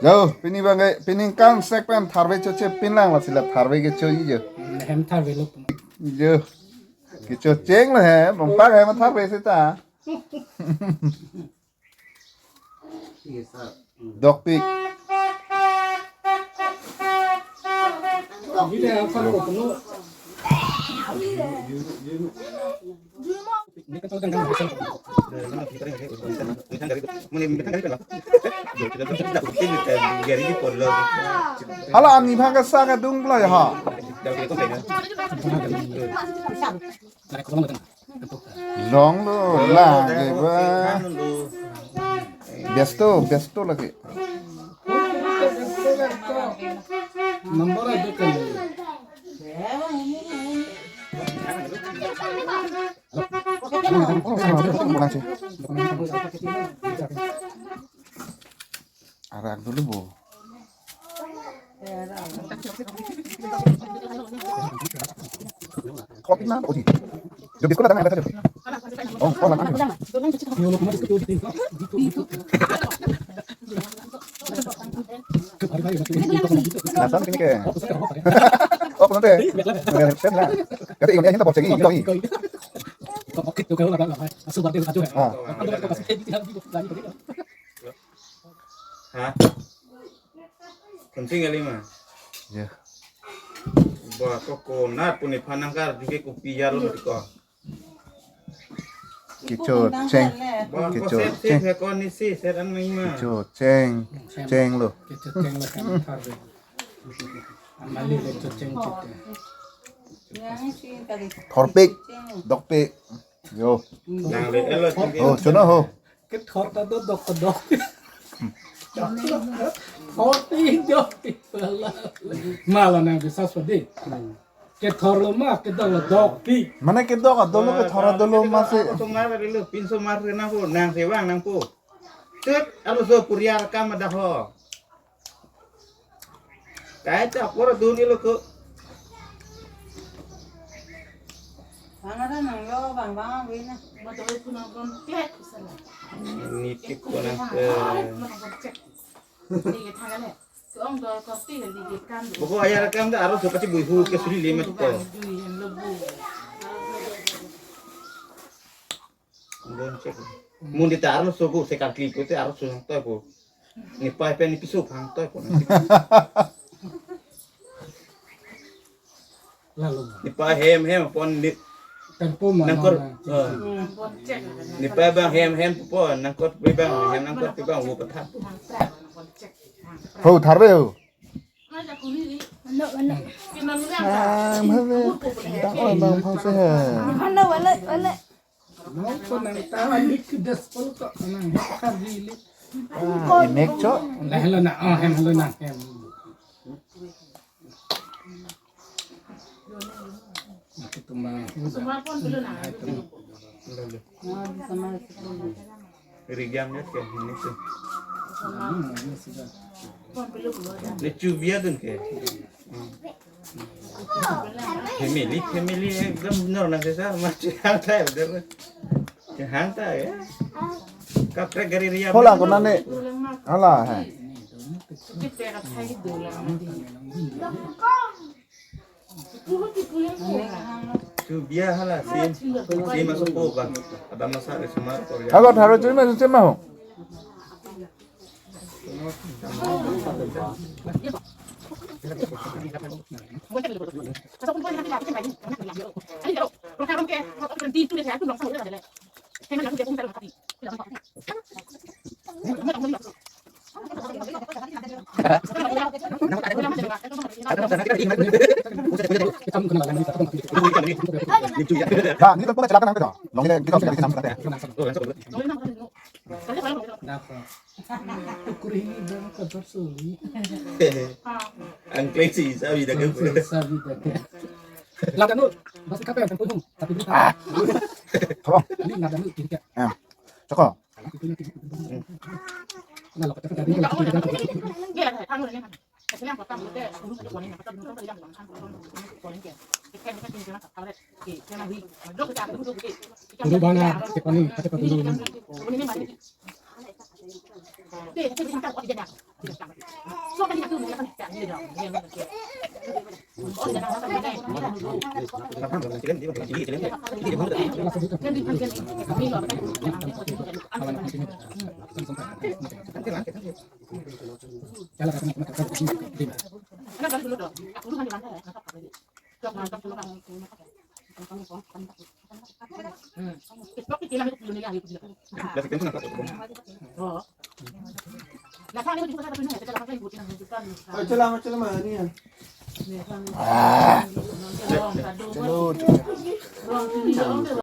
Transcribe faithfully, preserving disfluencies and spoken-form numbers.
Yo, pini bangke, pini kan sek pen tharve choche pin lang, lasi la tharve kecho-i jo. Hem tharve lo. Jo. Kecho cheng lo he, bang pak he ma tharve seta. Dokpik. Hala ani bhag sa ka dung pula ya ha. Rong lo lage ba. Besto, besto lagi. Number ada kan? Arak dulu, Bu. Kopi na, kopi. Jom biskut datang, ada saja. Oh, oh, lang. Nasan sini ke. Oh, nanti. Tes lah. Kata ikan ini tak boceng ini, ini. Ah. Ha? Kunting kali ma. Ya. Ba, kok konat puni panang kar juga kopi ya lo ko. Kecho cheng. Ba, ko Kecho set set cheng. He ko ni si set an ma. Kecho cheng. Cheng lo. Kecho cheng lo kan thar. Amali kecho cheng chete. Thorpik, dokpik. Yo. Nang le elo. Oh, chuna ho. Kethor ta do dok dok. Thor ti dok ti pala. Mala nang bisa sodi. Kethor lo ma, kedok lo dok ti. Mane kedok adolo, kethor adolo ma se. Osomar lo, pinso mar nangpo, nang sewang nangpo. Tut, alo so puriar kam ada ho. Kai ta apor dun ilo ko. Bang ada nang lo, bang, bang, bang, bang. Niti ko nang ke. Boko ayar kam da aro so pati bui hu ke suli le ma ko. Bon chek. Mun di ta aro so ko se kan kli ko te aro so nang to ko. Ni pai pen ni piso phang to ko. Lalu. Ni pai hem hem pon ni tempo ma nangkot. Nang. Eh. Ni pai bang hem hem pon nangkot pi bang hem nangkot pi bang wo patha. Ho tharve ho. Ano, ano. Ah, mane. Dak oi bang phang se ha. Ano, wala, wala. Nang ko nang ta lik das pol ko nang kar di lik. Ah, imek cho. Lah lo na, oh, hem lo na, hem. Itu mah. Semua pon dulu na. Rigam ya ke ini tuh. Ini cubia tuh ke. Family, family ekdom nor nang sesar, macam hang ta, udah. Hang ta ya. Kaprek gari ria. Hola, kona ne. Hala, ha. Cubia hala, sim. Sim masuk po ba. Ada masak di semua Korea. Ako tharo cuma cuma ho. Nah, ini kan pula celaka nang kita. Long ini kita sudah bikin nang kita. Nah, kok. Ukur ini dong kotor suli. Angkleng si sabi dah ke. Sabi dah ke. Ladan nu, bas kape yang pun. Tapi ini. Ah. Tolong. Ini ladan nu tingkat. Ya. Coko. Nah, lo kata tadi. Dulu bana, kita ni, kita dulu. Chalo, chalo, mani ya. Chalo, chalo.